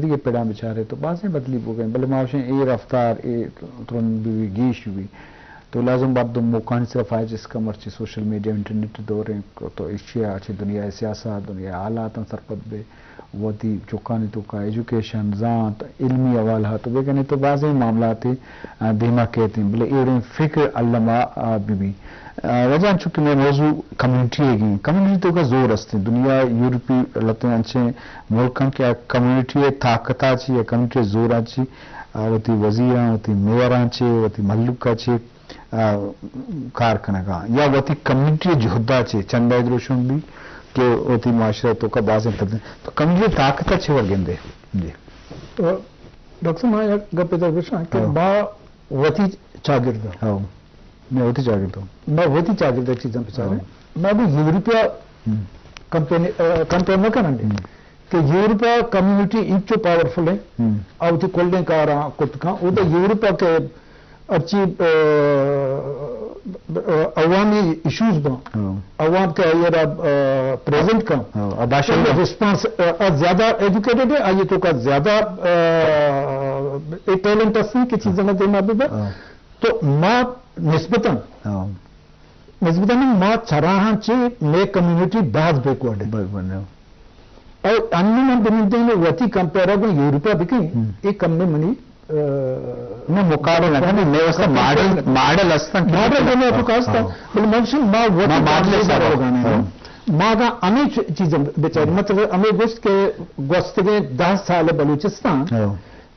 دگہ پڑاں بچارے تو بازیں بدلی بوگیں، بلے ما گوشیں اے رفتار اے ترند بی بی گیش بی، تو لازم مردم موقعانی سرا فائدہ چست کن۔ مرچی سوشل میڈیا، انٹرنیٹ دور انت، تو ایشی ءَ چہ دنیا ءِ سیاست، دنیا ءِ حالاتاں سرپد بے، وتی چکانی توکا ایجوکیشن، زانت، علمی حوالہ تو بکنے تو بازیں معاملات، آ، دیما کیت انت، بلے اے وڑیں فکر الما، آ، بہ بی۔ آ، وجہ انچو کہ مئے موضوع کمیونٹی ءِ گی، کمیونٹی توکا زور است انت۔ دنیا یورپی لتیں انچیں ملک انت کہ آ کمیونٹی ءِ طاقت ءَ چہ یا کمیونٹی ءِ زور ءَ چہ، آ، وتی وزیراں، وتی میئراں چہ، وتی مھلوک ءَ چہ، آ، کار کنگا یا وتی کمیونٹی ءِ جہد ءَ چہ چندہ ءِ دروشم بی کہ وتی معاشرہ توکا بازیں پدن۔ تو کمیونٹی ءِ طاقت ءَ چہ ور گندے؟ جی۔ تو ڈاکٹر صاحب، ما یک گپے ترا گوشاں کہ ہاں۔ ما وتی چاگرد ءَ۔ ہاں۔ ما وتی چاگرد ءَ۔ ما وتی چاگرد ءَ چیزاں بچاریں۔ ہاں۔ ما بھی یورپیا ہم۔ کمپیئر، آ، کمپیئر نہ کناں گے۔ ہم۔ کہ یورپ ءِ کمیونٹی انچو پاورفل ایں، ہم۔ آ وتی کلیں کاراں کت کن۔ او دا یورپ ءَ کہ ہرچی، آ، آ، عوامی ایشوز باں، ہاں۔ عوام کہ آئی را، آ، پریزنٹ کن، ہاں، آ باشندہ۔ ریسپانس، آ، آ زیادہ ایجوکیٹڈ ایں، آئی توکا زیادہ، آ، اے ٹیلنٹ ہستیں کہ چیزاں دیما ببا۔ ہاں۔ تو ما نسبتاً ہاں۔ نسبتاً ما چراہاں چہ مئے کمیونٹی باز بیکورڈ ایں۔ بیکورڈ ایں۔ او انوں من بنندیں وتی کمپیئر گوں یورپ ءَ بکیں، ہم۔ اے کم میں منی، آ، نہ، مقابلہ نہ کنیں، مئے واسطہ ماڈل، ماڈل ہستاں کہ ماڈل دینے تو ہاں، کاستا، ہاں۔ بلے من شن ما وتی ما ماڈل کمپیئر حساب گانے ہاں۔ ما گا ہمیں چ-، چیزیں بچاری، ہاں۔ مطلب ہمیں گوشت کہ گوستگیں دہ سال بلوچستان، ہاں۔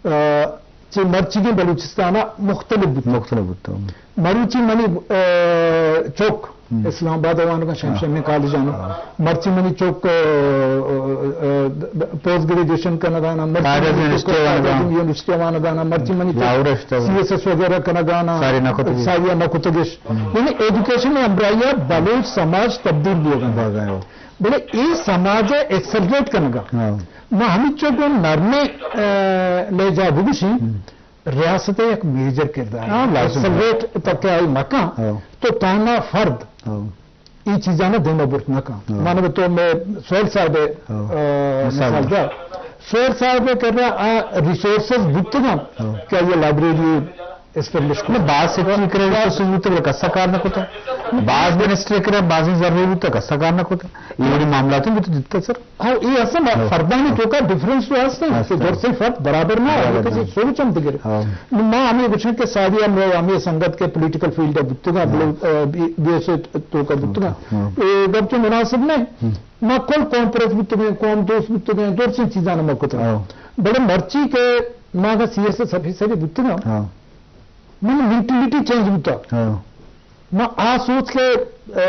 آ، چہ مرچیگیں بلوچستان ءَ مختلف بوت۔ مختلف بوت۔ مروچی منی، آ، چک ہم۔ اسلام آباد ءَ وانگا شمشانی ہاں۔ کالج آناں۔ ہاں۔ مرچی منی چک، آ، آ، آ، پوسٹ گریجویشن کنگانا، مرچی منی چک یونیورسٹی وانگانا، مرچی منی چک لاہور ءَ سی ایس ایس وغیرہ کنگانا، ساری نہ کتگش۔ ساری نہ کتگش۔ ہم۔ یعنی ایجوکیشن ءِ ہمراہی ءَ بلوچ سماج تبدیل بوگا۔ بلے اے سماج ءَ ایکسلریٹ کنگا۔ ہاں۔ ما ہمینچو گوں نرمیں، آ، لہجہ بگوشیں، ہم۔ ریاست ءِ یک میجر کردار ہاں، لازم ہے۔ ایکسلریٹ تک آئی مکان ہاں۔ تو تانا فرد ہاں۔ اے چیزاں دیما برت نہ کن۔ ہاں۔ مانا تو میں سہیل صاحب ءِ، ہاں۔ آ، مثال مثال دا۔ سہیل صاحب ءِ کرا آ ریسورسز بوتگاں ہاں۔ کہ آئی لائبریری اسٹیبلش نہ، باز سیکٹری کرے ریسورسز بوتگ، بلے کسا کار نہ کتا۔ باز منسٹری کرے، بازیں ذرے بوتگ، کسا کار نہ کتا۔ اے وڑیں معاملات ہم بوتگ دیتا سر۔ ہاں، اے اصل ہاں۔ فردانی ہاں۔ توکا ڈفرنس تو ہست انت، ہست کہ انت۔ درسیں فرد برابر نہ، برابر ہر کسی نہ۔ سوچ ہم دگر۔ ہاں۔ نو ما ہمیں گوشن کہ ساری ہم، ہمیں سنگت کے پولیٹیکل فیلڈ بوتگا، ہاں۔ بلو-، آ، بی-، بی ایس اے توکا بوتگا۔ ہاں۔ اے گپ چو مناسب نہ۔ ہم۔ ما کل قوم پرست بوتگیں، قوم دوست بوتگیں، درسیں چیزاں ما کتا۔ ہاں۔ بلے مرچی کہ ما اگاں سی ایس ایس آفیسر بوتگاں، ہاں۔ من مینٹلٹی چینج بوتا۔ ہاں۔ ما آ سوچ کہ، آ،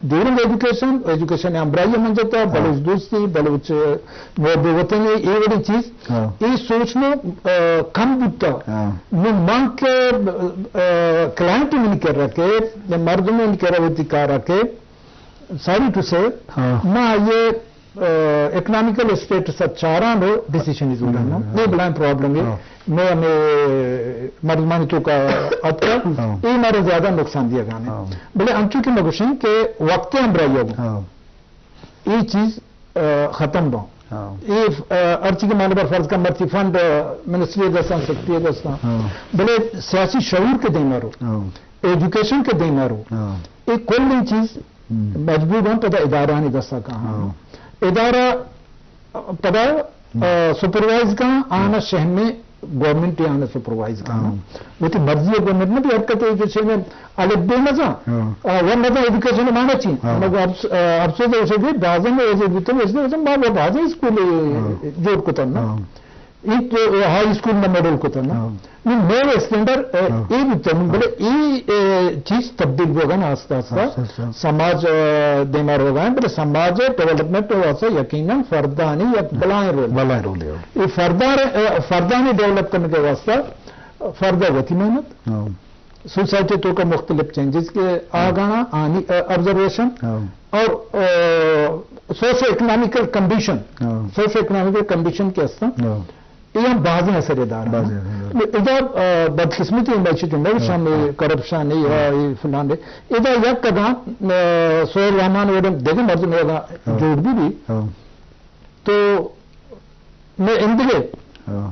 ڈیورنگ ایجوکیشن، ایجوکیشن ہمراہی من جتا، ہاں۔ بلوچ دوستی، بلوچ محب وطنی، اے وڑیں چیز، ہاں۔ اے سوچ نو، آ، کم بوتا۔ ہاں۔ نو من کہ، آ، کلائنٹ منی کرا کہ، یا مردم منی کرا وتی کارا کہ، سوری ٹو سے، ہاں۔ ما یہ، آ، اکنامیکل اسٹیٹس ءَ چاران و ڈیسیشن زوراں۔ ہاں۔ یہ بلائیں پرابلم ہے۔ ہاں۔ میں ہمیں مردمانی توکا اتکا، ہاں۔ اے مارا زیادہ نقصان دیا گانے۔ ہاں۔ بلے انچو کہ مگوشن کہ وقت ہمراہی ہو۔ ہاں۔ اے چیز، آ، ختم با۔ ہاں۔ اے، آ، ہر چیز کے معنی پر فرض کا مرچی فنڈ، آ، منسٹری دستان، سیکرٹری دستان۔ ہاں۔ بلے سیاسی شعور کے دیما رو۔ ہاں۔ ایجوکیشن کے دیما رو۔ ہاں۔ اے کل اے چیز ہم۔ مجبور ہم پدا ادارہانی دستا کاہاں۔ ہاں۔ ادارہ پدا، ہم۔ آ، سپروائز کاں، ہم۔ آنا شہمے گورنمنٹ آنا سپروائز کاں۔ ہاں۔ وتی مرضی گورنمنٹ نہ بھی حرکت ایجوکیشن الف بے مزا، ہاں۔ آ، ور مزا ایجوکیشن مانا چی؟ ہاں۔ مگر افس-، آ، افسوس ہے اسے بھی بازن میں ایجوکیشن اس نے ما وہ بازن اسکول ہاں۔ جوڑ کتن نا۔ ہاں۔ اے تو ہائی اسکول نہ ماڈل کتا نا۔ ہاں۔ نی مئے اسٹینڈرڈ، اے، ہاں۔ اے بوتن، بلے اے، اے چیز تبدیل بوگا نا آستہ آستہ۔ آستہ آستہ۔ سماج، اے، دیما روگا ہے، بلے سماج ڈیولپمنٹ واسطہ یقیناً فردانی یک بلائیں رول۔ بلائیں رول ہے۔ اے فردان، اے، فردانی ڈیولپ کرنے کے واسطہ فرد وتی محنت۔ ہاں۔ سوسائٹی توکا مختلف چینجز کے آ ہاں۔ گانا، آنی، آ، آبزرویشن ہاں۔ اور، آ، سوشو اکنامیکل کنڈیشن، ہاں۔ سوشو اکنامیکل کنڈیشن کے ہستاں، ہاں۔ اے ہم بازیں اثر دار ہیں۔ بازیں اثر دار۔ ادا، آ، بدقسمتی ہم ایسی تو نہ، ہاں، شام ہاں۔ کرپشن ہے یا ہاں۔ یہ فلان ہے۔ ادا یک کدام، آ، سہیل رحمان وڑے دگہ مردم ادا ہاں۔ جوڑ بھی بھی۔ ہاں۔ تو نہ اندگہ۔ ہاں۔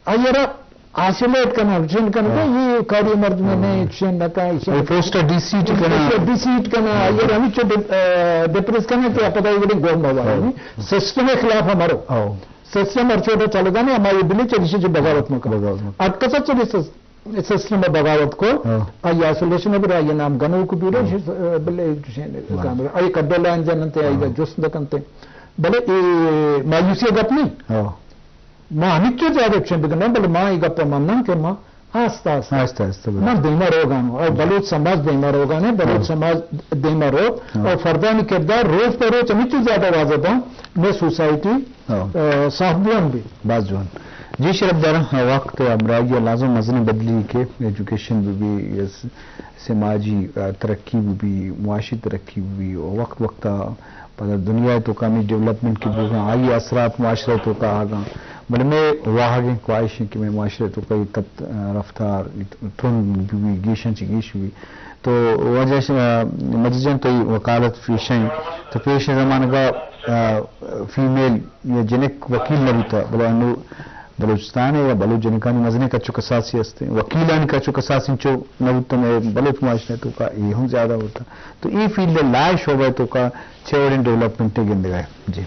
آئی ءَ را آئسولیٹ کناں، چین کناں، ہاں۔ یہ کاری مردم ہاں۔ نہیں، چین نہ کناں، چین اے پوسٹ ءَ ڈی سیٹ کناں۔ پوسٹ ءَ ڈی سیٹ کناں، ہاں۔ آئی ءَ را ہمچو ڈپ-، آ، ڈپریس کناں کہ پدا یہ وڑیں گوما ہاں۔ وارنی۔ سسٹم ءِ خلاف ہم مرو۔ ہاں۔ سسٹم ہر چوٹا چلگا نہ، ہمائی بلے چلیشی چہ بغاوت مکن۔ بغاوت مکن۔ اٹکسا چلیسس۔ سسٹم ءَ بغاوت کو، ہاں۔ آئی آئسولیشن ءَ برو، آئی نام گنوک بیرو، ہاں۔ شی-، بلے چشیں ہاں۔ کام، آئی کڈو لائن جننتے، آئی ہاں۔ جست دکنتے۔ بلے اے مایوسی ءِ گپ نہیں۔ ہاں۔ ما ہمچو زیادہ چین بکناں، بلے ما اے گپ ءَ مناں کہ ما آستہ آستہ۔ آستہ آستہ، بلے۔ ما دیما روگانو، اور ہاں۔ بلوچ سماج دیما روگانے، بلوچ ہاں۔ سماج دیما رو، ہاں۔ اور فردانی کردار روچ پہ روچ ہمچو زیادہ واضح باں، میں سوسائٹی ہاں۔ آ، صاف بوان بی۔ باز جوان۔ جی شرف دارا، وقت ءِ ہمراہی ءَ لازم مزنیں بدلی کہ ایجوکیشن بہ بی، یا س-، سماجی، آ، ترقی بہ بی، معاشی ترقی بہ بی، وقت وقت ءَ پدا دنیا ءِ توکا ہمے ڈیولپمنٹ کہ بوگاں، آئی اثرات معاشرہ ءِ توکا آگاں۔ بلے مئے واہگیں خواہش ایں کہ مئے معاشرہ ءِ توکا اے تپت، آ، رفتار ترند بہ بی، گیشاں چہ گیش بہ بی۔ تو واجہ ش-، آ، مجید جان، تئی وکالت پیشہ ایں، تو پیش ءِ زمانگ ءَ، آ، فیمیل یا جنک وکیل نہ بوتہ، بلے انو بلوچستان ءَ یا بلوچ جنکانی مزنیں کچ ءُ کساسے است ایں، وکیلانی کچ ءُ کساس انچو نہ بوتہ، مئے بلوچ معاشرہ ءِ توکا اے ہم زیادہ بوتہ۔ تو اے فیلڈ ءِ لاء شعبہ ءِ توکا چے وڑیں ڈیولپمنٹے گندگ ءَ ئے؟ جی۔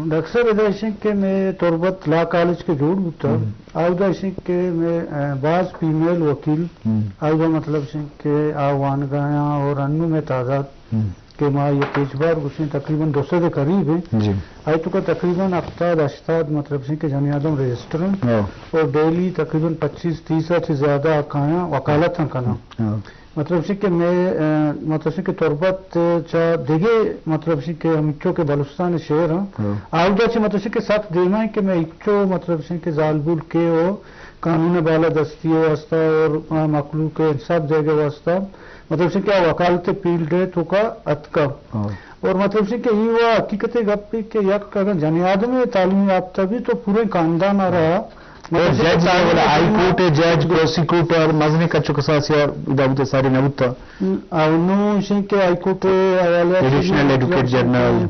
ڈاکٹر صاحب، ادا ایش انت کہ مئے تربت لا کالج کہ جوڑ بوتہ، ہم۔ اودا ایش انت کہ مئے، آ، باز فیمیل وکیل، ہم۔ اودا مطلب ایش انت کہ آ وانگایاں اور انو مئے تعداد ہم۔ کہ ما یک اعتبار گوشیں تقریباً دو سد ءِ قریب ایں۔ جی۔ آئی توکا تقریباً ہفتاد ہشتاد مطلب ایش انت کہ جنی آدم رجسٹر انت۔ ہاں۔ اور ڈیلی تقریباً پچیس تیس ءَ چہ زیادہ آ کایاں وکالتاں کناں۔ ہاں۔ مطلب ایش انت کہ مئے، آ، مطلب ایش انت کہ تربت چہ دگہ مطلب ایش انت کہ ہمچو کہ بلوچستان ءِ شہر انت۔ ہاں۔ اودا چہ مطلب ایش انت کہ سک دیما انت کہ مئے ہچو مطلب ایش انت کہ زالبول کہ او قانون ءِ بالادستی ءِ واسطہ اور، آ، مخلوق ءَ انصاف دیگ ءِ واسطہ مطلب ایش انت کہ آ وکالت ءِ فیلڈ ءِ توکا اتکہ۔ ہاں۔ اور مطلب ایش انت کہ اے وا حقیقت ءِ گپے کہ یک اگاں جنی آدمے تعلیم یافتہ بی تو پوریں خاندان ءَ را مطلب ایش انت کہ جج تعلیم لیول ءَ ہائی کورٹ ءِ جج، پروسیکیوٹر، مزنیں کچ ءُ کساسے ءَ ادا بوتہ، ساری نہ بوتہ۔ او نوں ایش انت کہ ہائی کورٹ ءِ حوالہ ءَ چہ ایڈیشنل مطلب ایڈوکیٹ ایش انت کہ جنرل۔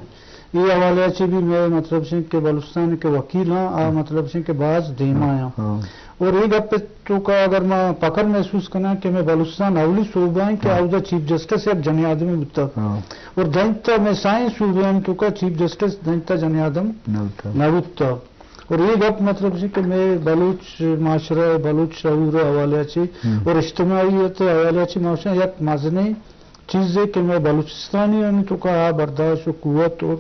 اے حوالہ ءَ چہ بھی مئے مطلب ایش انت کہ بلوچستان ءِ کہ وکیل آں، آ ہم۔ مطلب ایش انت کہ باز دیما آں۔ ہاں۔ اور اے گپ ءِ توکا اگر ما فخر محسوس کناں کہ مئے بلوچستان اولی صوبہ انت کہ ہاں۔ اودا چیف جسٹس یک جنی آدمے بوتگ۔ ہاں۔ اور دنت مئے سائیں صوبہ آنی توکا چیف جسٹس دنت جنی آدم نہ بوتگ۔ نہ بوتگ۔ اور اے گپ مطلب ایش انت کہ مئے بلوچ معاشرہ ءِ، بلوچ شعور ءِ حوالہ ءَ چہ ہم۔ اور اجتماعیت ءِ حوالہ ءَ چہ ما گوشاں یک مزنیں چیزے کہ مئے بلوچستانی آنی توکا آ برداشت ءُ قوت اور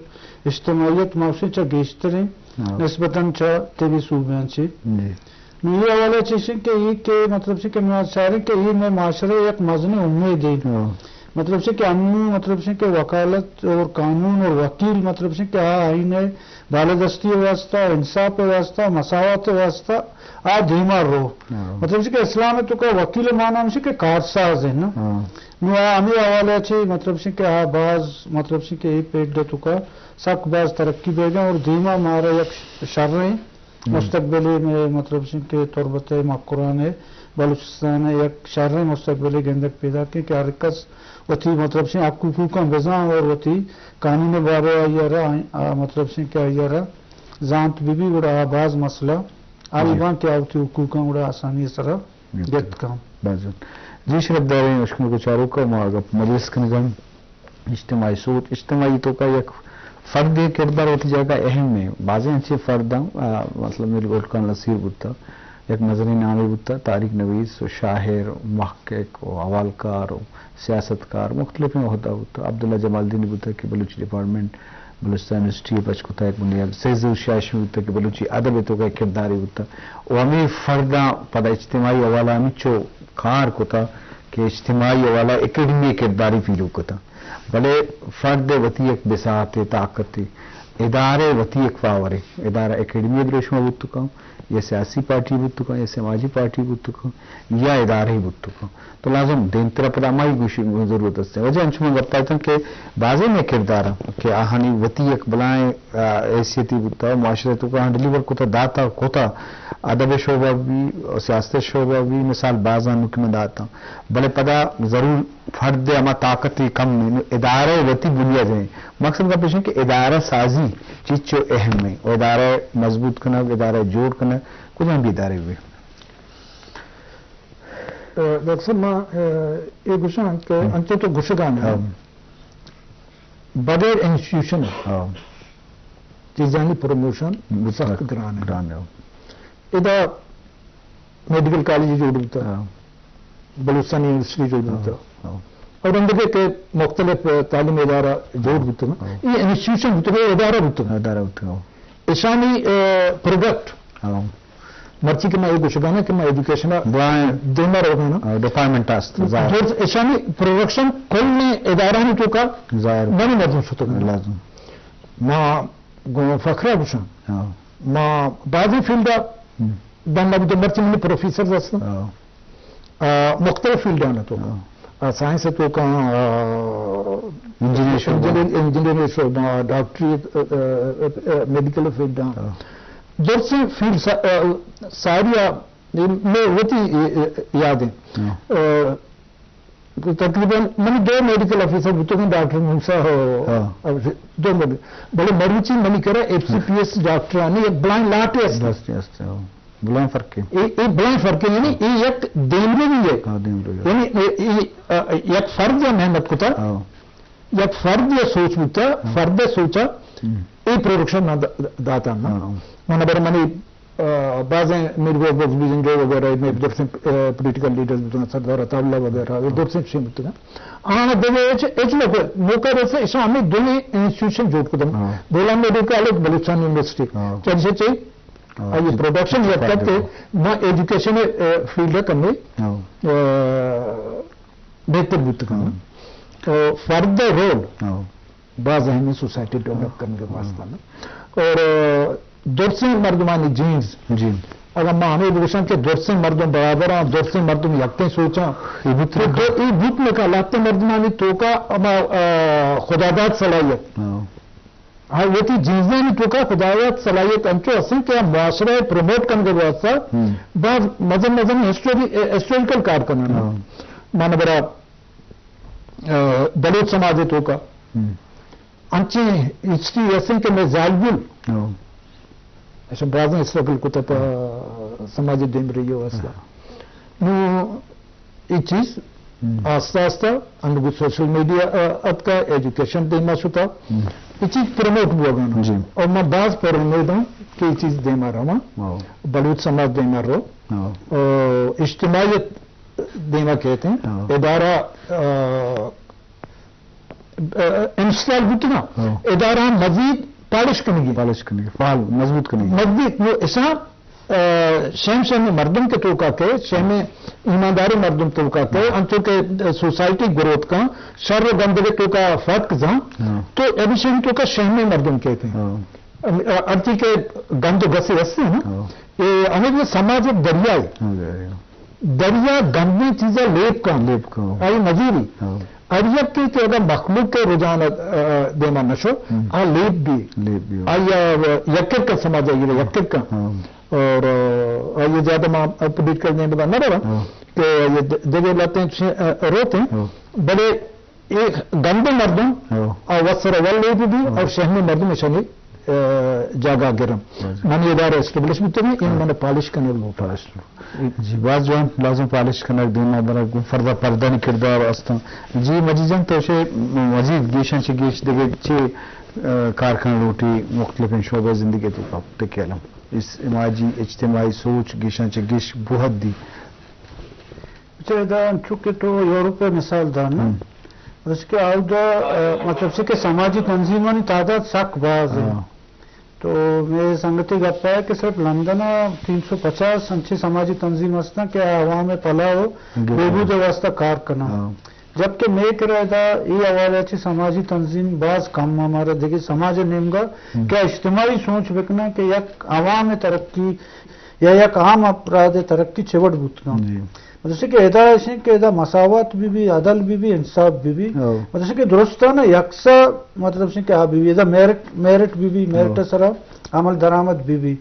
اجتماعیت ما گوشیں چہ گیشتریں ہاں۔ نسبتاً چہ دگہ صوبیاں چہ۔ جی۔ نوں اے حوالہ چہ ایش انت کہ اے کہ مطلب ایش انت کہ ما چاریں کہ اے مئے معاشرہ ءِ یک مزنیں امیدے۔ ہاں۔ مطلب ایش انت کہ انوں مطلب ایش انت کہ وکالت اور قانون اور وکیل مطلب ایش انت کہ آ آئین ءِ بالادستی ءِ واسطہ، انصاف ءِ واسطہ، مساوات ءِ واسطہ آ دیما رو۔ ہاں۔ مطلب ایش انت کہ اسلام ءِ توکا وکیل ءِ مانا ہمیش انت کہ کارساز انت نا۔ ہاں۔ نوں آ ہمے حوالہ چہ مطلب ایش انت کہ آ باز مطلب ایش انت کہ اے فیلڈ ءِ توکا سک باز ترقی بیگ ءَ اور دیما مارا یک شریں ہم۔ مستقبلے مئے مطلب ایش انت کہ تربت ءِ، مکران ءِ، بلوچستان ءِ یک شریں مستقبلے گندگ پیداک انت کہ ہر کس وتی مطلب ایش انت حق حقوقاں بزان اور وتی قانون ءِ بارو ءَ آئی ءَ را، آ، مطلب ایش انت کہ آئی ءَ را زانت بہ بی گڑا آ باز مسئلہ حل ہم۔ باں کہ آ وتی حقوقاں گڑا آسانی ءِ سرا گپت۔ گپت کن۔ باز جوان۔ جی شرپداریں اشکنوک ءُ چاروکاں، ما گپ مجلس کنگ ءَ ایں۔ اجتماعی سوچ، اجتماعی توکا یک فردے کردار وتی جاگہ اہم ایں۔ بازیں انچیں فرد آں، آ، مثلاً میر گل خان نصیر بوتہ، یک مزنیں نامے بوتہ، تاریخ نویس ءُ شاعر ءُ محقق ءُ حوالکار ءُ سیاستکار، مختلفیں عہدہ بوتہ۔ عبداللہ جمالدینی بوتہ کہ بلوچی ڈیپارٹمنٹ بلوچستان یونیورسٹی ءَ پچ کتہ، یک بنیاد۔ سید ظہور شاہ ہاشمی بوتہ کہ بلوچی ادب ءِ توکا یک کردارے بوتہ۔ ءُ ہمے فرداں پدا اجتماعی حوالہ ہمینچو کار کتہ کہ اجتماعی حوالہ اکیڈمی ءِ کردارے پیلو کتہ۔ بلے فرد ءِ وتی یک بساتے، طاقتے، ادارہ ءِ وتی یک پاورے۔ ادارہ اکیڈمی ءِ دروشم ءَ بوت کنت، یا سیاسی پارٹی بوت کنت، یا سماجی پارٹی بوت کنت، یا ادارہ بوت کنت۔ تو لازم دیمترا پدا ہمائی گوشی ضرورت است۔ واجہ انچو من گپ ءَ اتاں کہ بازیں مئے کردار انت کہ آہانی وتی یک بلاہیں، آ، حیثیتے بوتہ، معاشرہ ءِ توکا آہاں ڈیلیور کتہ، داتہ، کتہ، ادب ءِ شعبہ بی، سیاست ءِ شعبہ بی، مثال بازاں نوں کہ من داتاں۔ بلے پدا ضرور فرد ءِ ہما طاقت کم انت، ادارہ ءِ وتی بنیاد انت۔ مقصد گپ ایش انت کہ ادارہ سازی، چیچو اہم ہے؟ ادارہ مضبوط کنگ، ادارہ جوڑ کنگ، کجام بھی ادارے بھی؟ ڈاکٹر صاحب، ما اے گوشاں کہ انچو تو گوشگان، بغیر انسٹیٹیوشن چیزانی پروموشن سخت گران ہے۔ ادا میڈیکل کالج جوڑ بوتا، بلوچستان یونیورسٹی جوڑ بوتا، اور اندگہ کہ مختلف تعلیم ادارہ جوڑ بوتا، یہ انسٹیٹیوشن بوتا، یہ ادارہ بوتا۔ ادارہ بوتا۔ اشانی پروڈکٹ، مرچی کہ ما یہ گوشگانا کہ ما ایجوکیشن دیما روگانا، ڈپارٹمنٹ است، ظاہر۔ ایشانی پروڈکشن کل نے ادارانی توکا ظاہر۔ نمی مردم شتگ۔ لازم۔ ما گوں فخرا گوشاں، ما بعضی فیلڈا دندا بوتو، مرچی منی پروفیسرز ہستن، مختلف فیلڈاں تو، سائنس تو کہاں، انجینئر شعبہ، انجینئر شعبہ، ڈاکٹری، میڈیکل فیلڈاں، درسیں فیلڈ ساری میں وتی یاد ہیں۔ تقریباً منی دو میڈیکل آفیسر بوتگاں، ڈاکٹر موسیٰ ہو، دو میڈی-، بلے مروچی منی کرا ایف سی پی ایس ڈاکٹرانی یک بلائیں لاٹے است۔ بلائیں فرق ہے۔ اے، اے بلائیں فرق ہے، یعنی اے یک دیمروی ہے۔ یعنی اے، اے، یک فرد یا محنت کتا، یک فرد یا سوچ بوتا، فرد سوچا، اے پروڈکشن نہ دا-، داتا نا۔ من بر منی آ، بازیں میر گوبخش بزنجو وغیرہ، مئے درسیں، آ، پولیٹیکل لیڈرز بوتگاں، سردار عطا اللہ وغیرہ، اے درسیں چیز بوتگاں۔ آہاں دگہ ہچ، ہچ نہ کو-، موقع رسے، اشاں ہمے دوئیں انسٹیٹیوشن جوڑ کتگ۔ بولان میڈیکل کالج، بلوچستان یونیورسٹی۔ چریشی چی؟ آئی پروڈکشن یک کتے، ما ایجوکیشن، آ، فیلڈ کمے، آ، بہتر بوتگاں۔ تو فرد رول، باز اہم ہے سوسائٹی ڈیولپ کرنے کے واسطہ نا۔ اور، آ، درسیں مردمانی جینز، اگر ما ہمیں بگوشاں کہ درسیں مردم برابر ہیں، درسیں مردم یکیں سوچاں، تو اے بوت نہ کا، لہتے مردمانی توکا ہما، آ، خداداد صلاحیت۔ ہاں، وتی جینزانی توکا خداداد صلاحیت انچو ہستیں کہ معاشرہ پروموٹ کرنے کے واسطہ باز مزن مزن ہسٹوری-، ہسٹوریکل کار کرنا۔ مانا برا آ، بلوچ سماج ءِ توکا انچیں ہسٹری ہستیں کہ مئے زالبول اش بازیں اسٹرگل کتا پہ سماجی دیمروی ءِ واسطہ۔ نوں اے چیز آستہ آستہ انگو سوشل میڈیا، آ، اتکا، ایجوکیشن دیما شتا، اے چیز پروموٹ بوگا نا۔ اور من باز پر امید ہوں کہ اے چیز دیما رواں، بلوچ سماج دیما رو، اور اجتماعیت دیما کیت ایں۔ ادارہ، آ، آ، انسٹال بوتگاں۔ ادارہ مزید پالش کنگی۔ پالش کنگی، فعال، مضبوط کنگی۔ مزید نوں اشاں، آ، شہم شہم مردم کے توکا کے، شہم ایمانداریں مردم توکا کے، انچو کہ سوسائٹی گروتھ کاں، شر و گندگ توکا فرق زاں، تو ایڈیشن توکا شہم مردم کیت ایں۔ ہرچی کہ گند و گس ہستیں نا، اے ہمیں سماج ایک دریا ہے۔ دریا گندیں چیزاں لیب کن۔ لیب کن۔ آئی مزوری۔ ہر یکے کہ اگر مخلوق کے رجحان، آ، دیما نشو، آ لیب بھی۔ لیب بھی۔ آئی، آ، یکر کا سماج آئی، یکر کا۔ اور، آ، آئی زیادہ ما پولیٹیکل نہیں بتا نہ رہا کہ یہ د-، دگہ لاتیں چھ-، آ، روتے ہیں۔ بلے اے گندیں مردم آ وت سرا ول لیب بی اور شہمیں مردم اشانی، آ، جاگہ گرن۔ من ادارہ اسٹیبلش بیتگی، این من پالش کنگ لوٹاں۔ جی، باز جوان، لازم پالش کنگ، دیما برگ، گوں فردا پردانی کردار استاں۔ جی، مجید جان، تو چے مزید گیشاں چہ گیش دگہ چے، آ، کار کنگ لوٹی مختلفیں شعبہ زندگی توکا؟ تکیلم اس سماجی اجتماعی سوچ گیشاں چہ گیش بوہت دی۔ اچھا، ادا انچو کہ تو یورپ ءِ مثال دان نا، بس کہ اودا، آ، مطلب چہ کہ سماجی تنظیمانی تعداد سک باز ہے۔ تو مئے سنگتی گپ ہے کہ صرف لندن ءَ تین سو پچاس انچیں سماجی تنظیم ہستاں کہ آ عوام ءِ پلاہ و بہبود ءِ واسطہ کار کناں۔ جبکہ مئے کرا ادا اے حوالہ چہ سماجی تنظیم باز کم، ہمارا دگہ سماج ءِ نیمگا کہ اجتماعی سوچ بکناں کہ یک عوام ءِ ترقی یا یک عام اپراد ءِ ترقی چہ وڑ بوت کنت۔ مطلب کہ ادا اشیں کہ ادا مساوات بہ بی، عدل بہ بی، انصاف بہ بی۔ مطلب کہ درستاں یکساں، مطلب کہ آ بہ بی، ادا میرٹ، میرٹ بہ بی، میرٹ ءِ سرا عمل درآمد بہ بی۔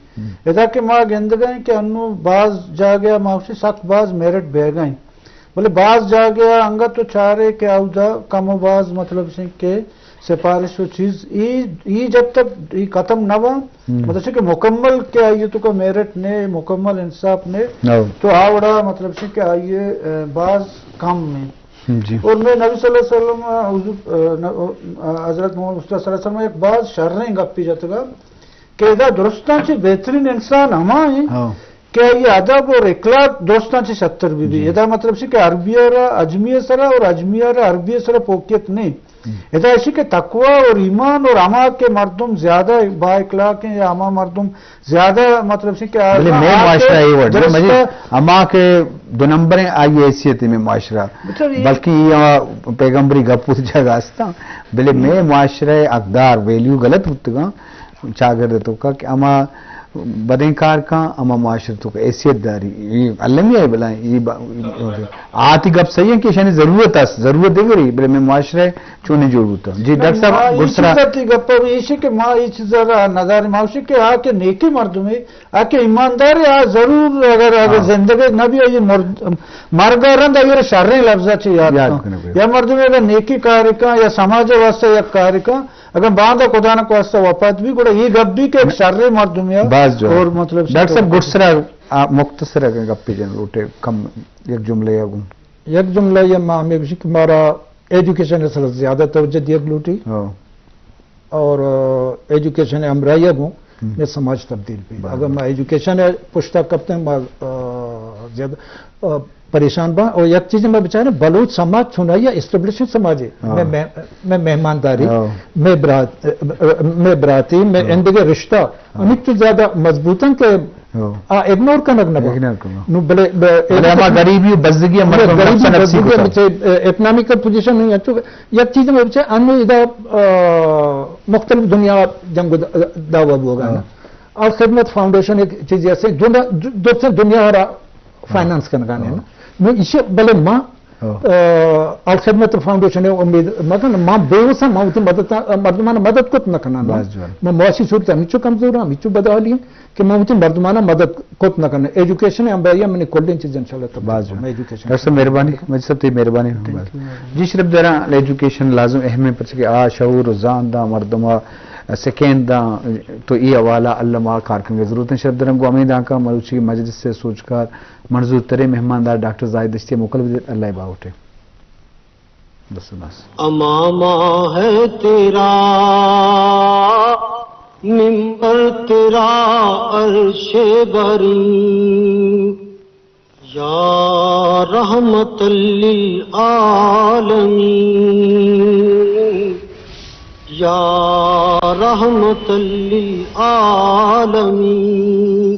ادا کہ ما گندگا ایں کہ انوں باز جاگہ ما گوشیں سک باز میرٹ بیگا ایں۔ بلے باز جاگہ انگت تو چارے کہ اودا کم و باز، مطلب کہ سفارش و چیز، ای، ای جب تک ای ختم نہ ہوا، ہم۔ مطلب چہ کہ مکمل کہ آئی توکا میرٹ نے، مکمل انصاف نے، ہو۔ تو آ وڑا مطلب چہ کہ آئی، اے، باز کم نے۔ جی۔ اور میں نبی صلی اللہ علیہ وسلم، آ، حضور، آ، ن-، آ، حضرت محمد مصطفیٰ صلی اللہ علیہ وسلم ایک باز شریں گپی جتگا کہ ادا درستاں چہ بہترین انسان ہما ہیں ہاں۔ کہ آئی ادب اور اخلاق درستاں چہ شتر بی بی۔ جی۔ ادا مطلب چہ کہ عربی را عجمی سرا اور عجمی را عربی سرا پوکیت نہیں۔ ہم۔ ادا ایشی کہ تقوی اور ایمان اور ہما کہ مردم زیادہ با اخلاق ہیں یا ہما مردم زیادہ مطلب چہ کہ آ-، بلے میں آ کہ معاشرہ اے وڑ، درست مجھے ہما کہ دو نمبر ہیں، آئی حیثیت میں معاشرہ۔ بچار یہ بلکہ یہ ہما پیغمبری گپ جگہ ہستا، بلے میں معاشرہ حقدار ویلیو غلط بوتگا، چاگرد توکا کہ ہما بدیں کار کاں، ہما معاشرہ توکا حیثیت داری۔ یہ المی ہے بلائیں، یہ با-، آتی گپ صحیح ہے کہ شانی ضرورت ہے، ضرورت دے گری، بلے میں معاشرہ چونیں جوڑ بوتا۔ جی، ڈاکٹر صاحب، ما اے گڈسرا چیز ءَ تئی گپ ءَ ایشی کہ ما اے چیز ءَ را نظر ما گوشی کہ آ کہ نیکی مردمے، آ کہ ایماندارے، آ ضرور اگر، اگر ہاں۔ زندگی نہ بی، آئی مرد-، مرگ ءَ رند آئی را شریں لفظ ءَ چہ یاد یاد کن۔ کنگ۔ یا مردمے اگر نیکی کار کن یا سماج ءِ واسطہ یک کار کن، اگر باندا خدا نہ خواستہ وفات بی، گڑا اے گپ بی کہ یک شریں مردمے آ باز جوان۔ اور مطلب ڈاکٹر صاحب، گڈسرا آ مختصر اگر گپے جن لوٹے، کم یک جملے یا گوں۔ یک جملہ یا ما ہمیں گوشی کہ مارا ایجوکیشن ءِ سرا زیادہ توجہ دیگ لوٹی۔ ہاں۔ اور، آ، ایجوکیشن ءِ ہمراہی ءَ گوں ہم۔ میں سماج تبدیل بی۔ بلے۔ اگر ما ایجوکیشن ءِ پشتا کپتیں، ما، آ، زیادہ، آ، پریشان باں۔ اور یک چیز میں بچارے، بلوچ سماج چونائی اسٹیبلشڈ سماج ہے۔ ہاں۔ میں، میں، میں مہمانداری، ہاں۔ میں برات-، میں براتی، میں ہاں۔ اندگہ رشتہ، ہاں۔ ہمیں تو زیادہ مضبوط ہیں کہ ہو۔ آ اگنور کنگ نہ با۔ Ignore king. نو بلے، بلے، بلے ہما غریبی و بزگی ہم مردم غریبی نفسا نفسی بزگی کتا۔ ہم چے، اے، اکنامیکل پوزیشن نہیں ہے۔ تو یک چیز میں بچے انو ادا، آ، مختلف دنیا جنگ و د-، دعوی بوگا نا۔ ہاں۔ الخدمت فاؤنڈیشن ایک چیز ایسے دنیا، دو، دو دنیا را ہاں۔ فائنانس کنگا نے نا۔ ہاں۔ نو اسے بلے ما ہاں۔ آ، الخدمت فاؤنڈیشن ءِ امید مکن، ما بے وس آں، ما وتی مدد، مردمان مدد کت نہ کناں۔ باز جوان۔ ما معاشی صورت ہمیچو کمزور آں، ہمیچو بدحالی ہیں کہ ما وتی مردمان مدد کت نہ کناں۔ ایجوکیشن ءِ ہمراہی ءَ منی کلیں چیز انشاءاللہ تبدیل باز جوان۔ میں ایجوکیشن ڈاکٹر صاحب مہربانی، مجید صاحب تئی مہربانی۔ Thank you. جی شرف دراں، ایجوکیشن لازم اہم ہے، پرچہ کہ آ شعور و زان داں مردم ءَ سکین داں، تو ای حوالہ علم آ کار کنگ ضرورت ہے۔ شرف دراں گوں ہمیں دانکاں مروچی مجلس ءِ سوجکار منظور تریں مہماندار ڈاکٹر زاہد دشتی ءَ موکل بدیت، اللہ ءِ باہوٹ ءَ۔ بس، بس۔ امامہ ہے تیرا ممبر، تیرا عرش بریں، یا رحمت للعالمین، یا رحمت للعالمین۔